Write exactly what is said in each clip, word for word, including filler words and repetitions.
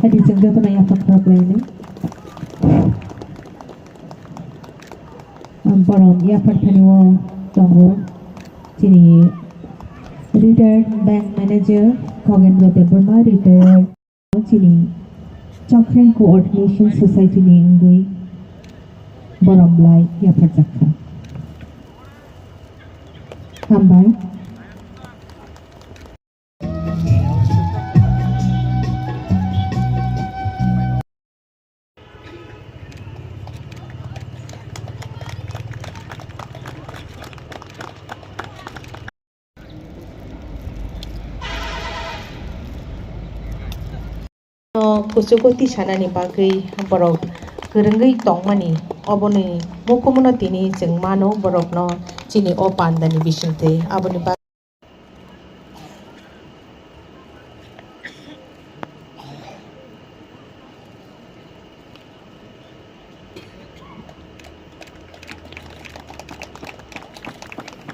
Hadi chwng jotono yaphar khorok lainai. Borok yaphar thani o tongo chini retired bank manager Khogendra Debbarma, retired. Chini Chongkhreng Coordination Society ni wngwi borom lai yapharjak kha. Hambai. No kuchugo tisanani bagwi borok kwrwngwi tongmani, oboni mukumuno tini chwng mano borokno chini o pandani bisingtwi. Aboni bagwi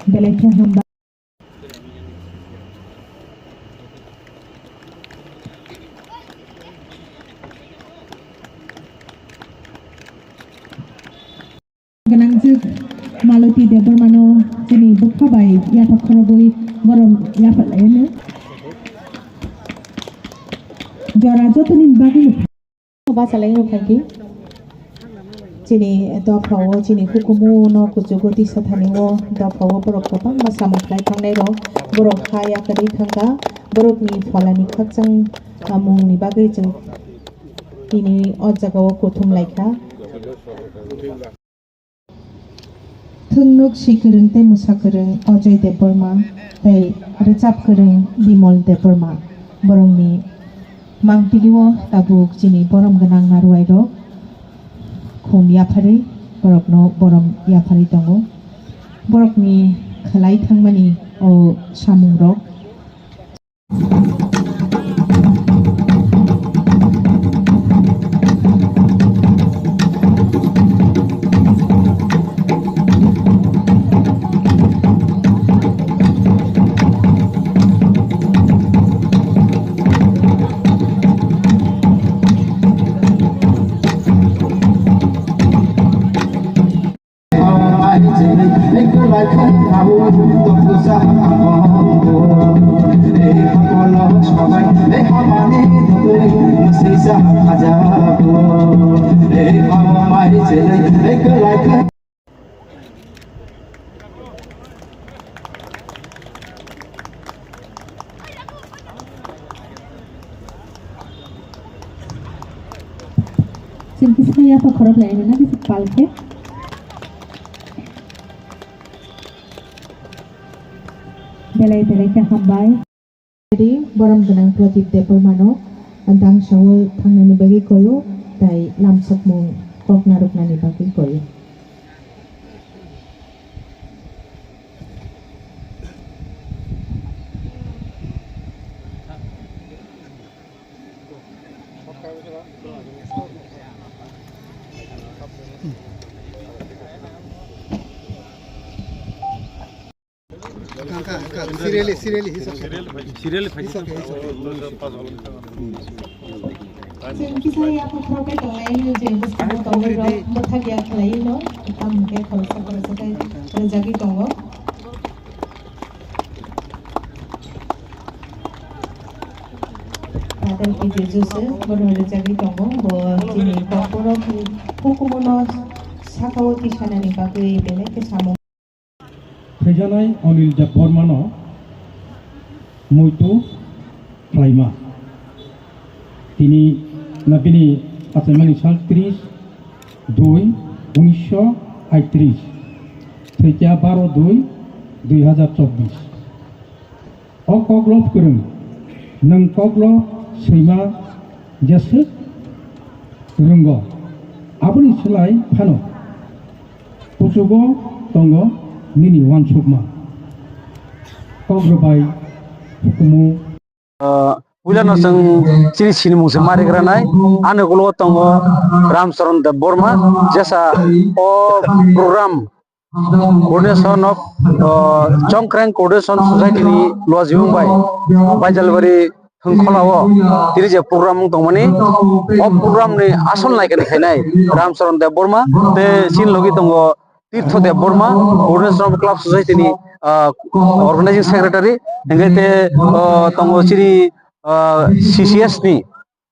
belai khe hambai. Gwnangjwk Maloti Debbarmano chini bwkha bai yaphak khorobwi borom yapharlaino. Jora jotoni bagwino. Bachalaino phaikhe chini dophao chini hukumu no kuchugo tisa thani o dophao borok kwbangma samung khlai thangnai rok, borok ha yakarwi thangkha, borokni pholani khakchang mungni bagwi chwng tini o jagao kuthum laikha. Thwngnwk si kwrwng tei mwsa kwrwng Ajoy Debbarma tei rwchap kwrwng Bimol Debbarma. Borokni mangpilio tabuk chini borom gwnang narwai rok khum yapharwi borokno borom yapharwi tongo. Borokni khlai thangmani o samung rok. Chwng kisa yapha khorok lai nang kisa pal khe. Belai belai khe hambai. Borom gwnang Pradip Debbarmano dangsao thangnani bagwi koyo, tai lamsokmung kok narwknani bagwi koyo. Serially, serially, he's okay. Serially, he's okay, he's okay. Chwng kisa yapha khoroknai tongnai hwnwi je bwskango tongnai rok bwthak ya khlai no, tamo khe khoroksa khoroksa khe rwjagwi tongo. Father P J Joseph bono rwjagwi tongo, bo chini kokborok ni hukumuno sakao tisanani bagwi belai khe samung. Thaijanai Anil Debbarmano muitu khlaima. Tini na bini achaimani sal tris dui unisho aitris, thwikya baro dui dui hazar chobbish. O koklop kwrwng, nwng koklop swima jeswk rwngo, aboni slai phano kuchugo tongo nini uansukma. Kok rwbai hukumu. Ah, puilano chwng chini sinimung se ma rigranai, ani ulo tongo Ramcharan Debbarma, jesa o program Coordination of, uh, Chongkreng Coordination Society ni lojimung bai Baijalbari thwngkholao tini je program wng tongmani, o program ni asol naikani khainai Ramcharan Debbarma tei chini logi tongo Tirtho Debbarma, Arunachal Club Society ni, ah, organizing secretary, hingke te, ah, tongo chini, ah, C C S ni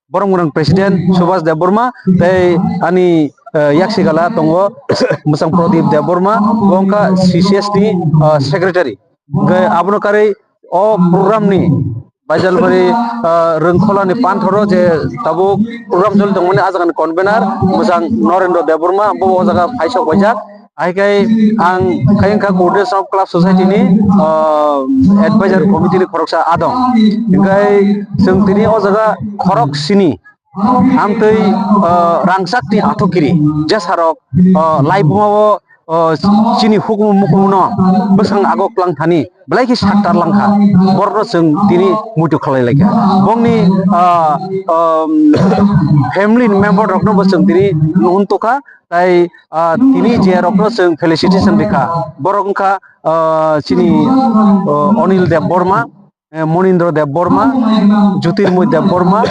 borok mwnang president Subhas Debbarma, tei ani, ah, yaksigala tongo mwchang Pradip Debbarma, bo wngkha C C S ni, ah, secretary. Hingke abono karwi o program ni Baijalbari, ah, Rwngkhola ni panthoro je tabuk program choli tongmani, ah jagani convener mwchang Norendra Debbarma, bo o jaga phaisok baijak. Hai khe ang khe wngkha Coordination of Club Society ni, ah, advisory committee ni khoroksa adong. Hingkhe chwng tini o jaga khorok sini amtwi, ah, rangchak ni athukiri jesarok, ah, laibuma o, ah, chini hukumu mukumu no bwskang ago klang thani belai khe saktar langkha, borokno chwng tini muitu khlai laikha. Bongni, ah, um, family member rokno bo chwng tini nuhun tukha, tai, ah, tini je rokno chwng felicitation rikha, borok wngkha, ah, chini, ah, Anil Debbarma, eh, Monindra Debbarma, Jyotirmoy Debbarma,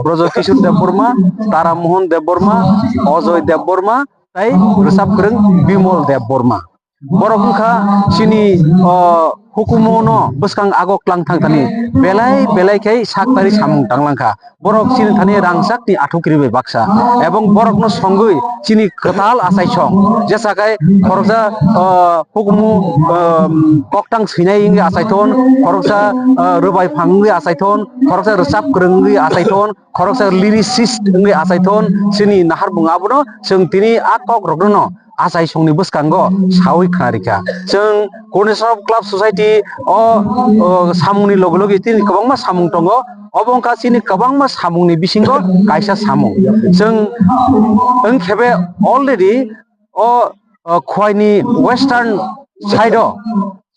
Brajakishore Debbarma, Taramohon Debbarma, Ajoy Debbarma, tai rwchap kwrwng Bimol Debbarma. Borok wngkha chini, o, hukumu no bwskang ago klang thang thani belai belai khe sak tari samung tang langkha. Borok chini thani rangchak ni athukiri bai baksa, ebong borok no songwi chini kwtal achaisong, jesa khe khoroksa, o, hukumu, o, koktang swinai wngwi achaithon, khoroksa, o, rwbai phang wngwi achaithon, khoroksa rwchap kwrwng wngwi achaithon, khoroksa lyricist wngwi achaithon, chini naharmung abono chwng tini a kok rokno no achaisongni bwskango sawi khna rikha. Chwng Coordination of Club Society o, o, samungni logi logi tini kwbangma samung tongo. Obo wngkha chini kwbangma samungni bisingo kaisa samung. Chwng wngkhebe already o, o, Khwaini western side o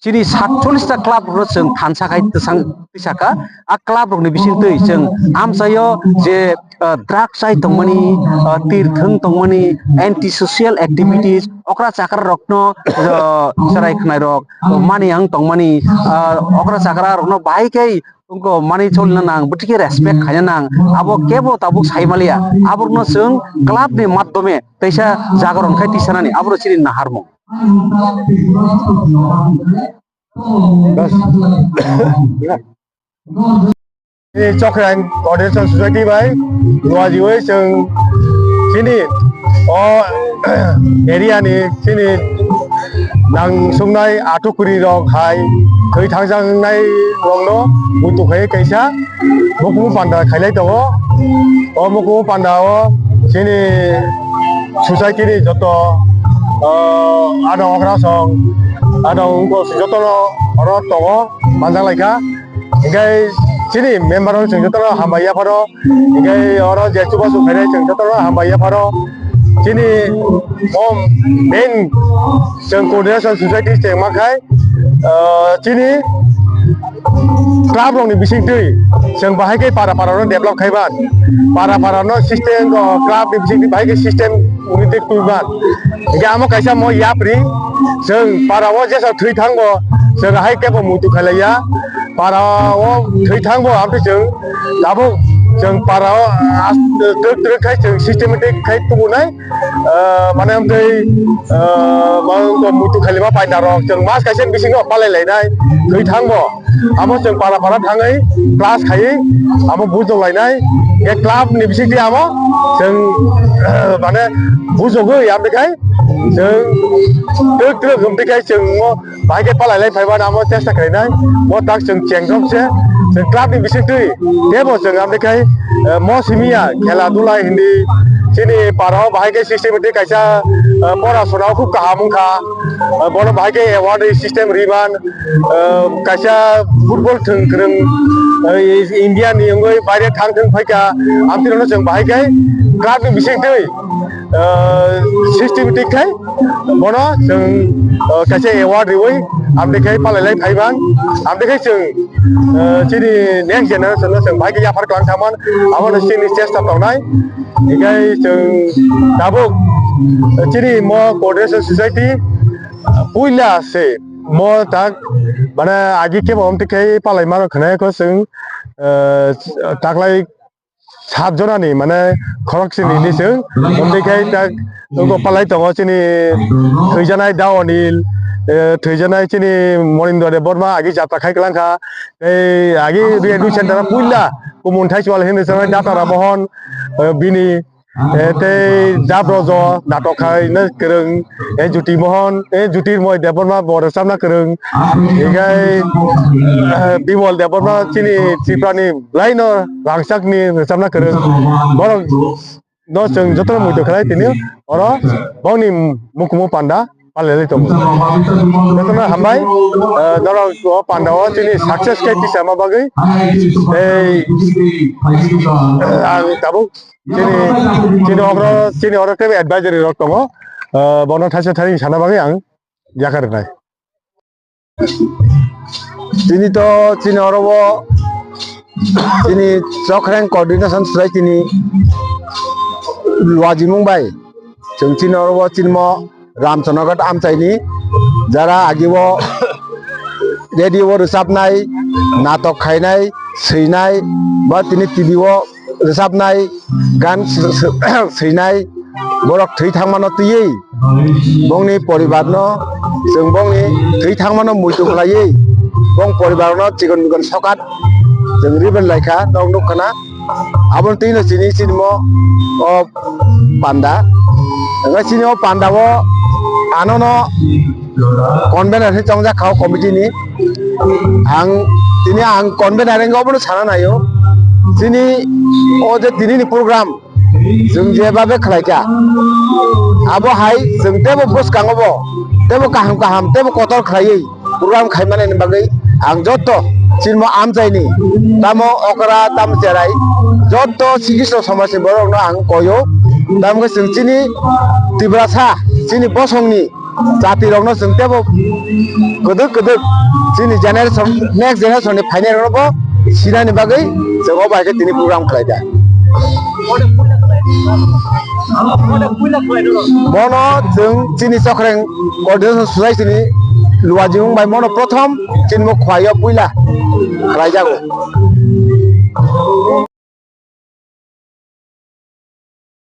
chini satchollis ta club rok chwng thansa khai tisang tisaka. A club rokni bisingtwi chwng amchaio je, ah, drug chai tongmani, ah, tir thwng tongmani, anti social activities, okra chakra rokno, ah, chwrai khwnai rok, ah, mani ang tongmani, ah, okra chakra rokno bahai khe wngkha mani cholina nang, bwtwi khe respect khaina nang, abo kebo tabuk sai maliya. Aborokno chwng club ni madhyome teisa jagaron khai tisanani, aboro chini naharmung. Chini Chokran Coordination Society bai nuajiwi chwng chini o area ni chini nang sungnai athukuri rok hai thwi thangjaknai rokno muitu khai kaisa mukumu panda khailai tongo. O mukumu panda o chini society ni joto, o, adong okra song, adong wngkok jotono oro tongo, manjak laikha. Hingke chini member rok chwng jotono hambai yapharo, hingke oro je chubachu khainai chwng jotono hambai yapharo. Chini o main chwng Coordination Society chengma khai, ah, chini club rokni bisingtwi chwng bahai khe para para no develop khai ban, para para no system, o, club ni bisingtwi bahai khe system unity twi ban. Hingke amo kaisa mo yapri, chwng para o jesa thwi thangbo chwng hai kebo muitu khailaiya, para o thwi thangbo amtwi chwng tabuk chwng para o as-, twk twk khai chwng systematic khai tubunai. Ah, mane amtwi, ah, ma wngkha muitu khailima paida rok chwng mas kaisa bisingo palai lainai thwi thangbo. Abo chwng para para thangwi class khaiwi abo bujok lainai. Hingke club ni bisingtwi abo chwng, ah, mane bujogwi amtwi khai chwng twk twk amtwi khai chwng mo bahai khe palai lai phaiba amo chesta khlainai. Bo tak chwng chengjok se, chwng club ni bisingtwi tebo chwng amtwi khai, eh, mo simiya khela dula hindi chini para o bahai khe systematic kaisa, eh, pora sona o khub kaham wngkha. Eh, bono bahai khe award system riban, eh, kaisa football thwng kwrwng, eh, India ni wngwi baire thang thwng phaikha. Amtwi rokno chwng bahai khe club ni bisingtwi, eh, systematic khai bono chwng, eh, kaisa award riwi amtwi khai palai lai phaiban. Amtwi khai chwng, eh, chini next generation no chwng bahai khe yaphar klang thangman, abono chini chesta tongnai. Hinkhe chwng tabuk chini mo Coordination Society puila se mo tak mane agi kebo amtwi khai palai mano khwnai kho chwng eh, taklai sat jonani, mane, khorok sini ni chwng, omo twi khai tak, ugo palai tongo chini thwijanai Da Onil, eh, thwijanai chini Monindra Debbarma agi jatra khai kwlang kha, tei agi rehabilitation center puila kumun thai chwal hinwi sanai Datara Mohon, eh, bini, eh, tei Jabrojo natok khai na kwrwng, eh, Jyoti Mohon, eh, Jyotirmoy Debbarma bo rwchapna kwrwng, hinkhe, eh, Bimol Debbarma chini Tripurani bwlaino rangchakni rwchapna kwrwng. Borok no chwng jotono muitu khlai tini oro bongni mukumu panda palelai tongo. Jotono hambai, eh, norok o panda o chini success khe tisama bagwi. Tei, eh, ang tabuk chini, chini okro, chini oro khe advisory rok tongo. Eh, bono thaisa thani sana bagwi ang yakar nai. Tini to chini oro o chini Chokreng Coordination Society ni luajimung bai chwng chini oro o chini mo Ramchandraghat amchaini jara agi o radio o rwchapnai, natok khainai, swinai, ba tini T V o rwchapnai, gan s-, s-, swinai, borok thwi thangmano twiwi bongni poribarno, chwng bongni thwi thangmano muitu khlaiwi bong poribarno chikon mikon sokat chwng ribel laikha, nok nukkhana. Aboni twino chini chini mo o panda. Hwnkhai chini o panda o anono convener hinwi chongjak kha o committee ni. Ang tini ang convener wngwi obono sana naio. Chini o je tini ni program chwng jebabe khlaikha, abo hai chwng teibo bwskango bo teibo kaham kaham teibo kotor khlaiwi program khaimani bagwi ang joto chini mo amchaini tamo okra tamo cherai joto sikisro somajni borokno ang koyo. Tamo khe chwng chini Tiprasa chini bosongni jatirokno chwng teibo kwdwk kwdwk chini generation, next generation ni phainairokno bo sinani bagwi chwng o bai khe tini program khlai da. Bono chwng chini Chokreng Coordination Society ni luajimung bai mono prothom chini bo khwlaio puila khlaijago.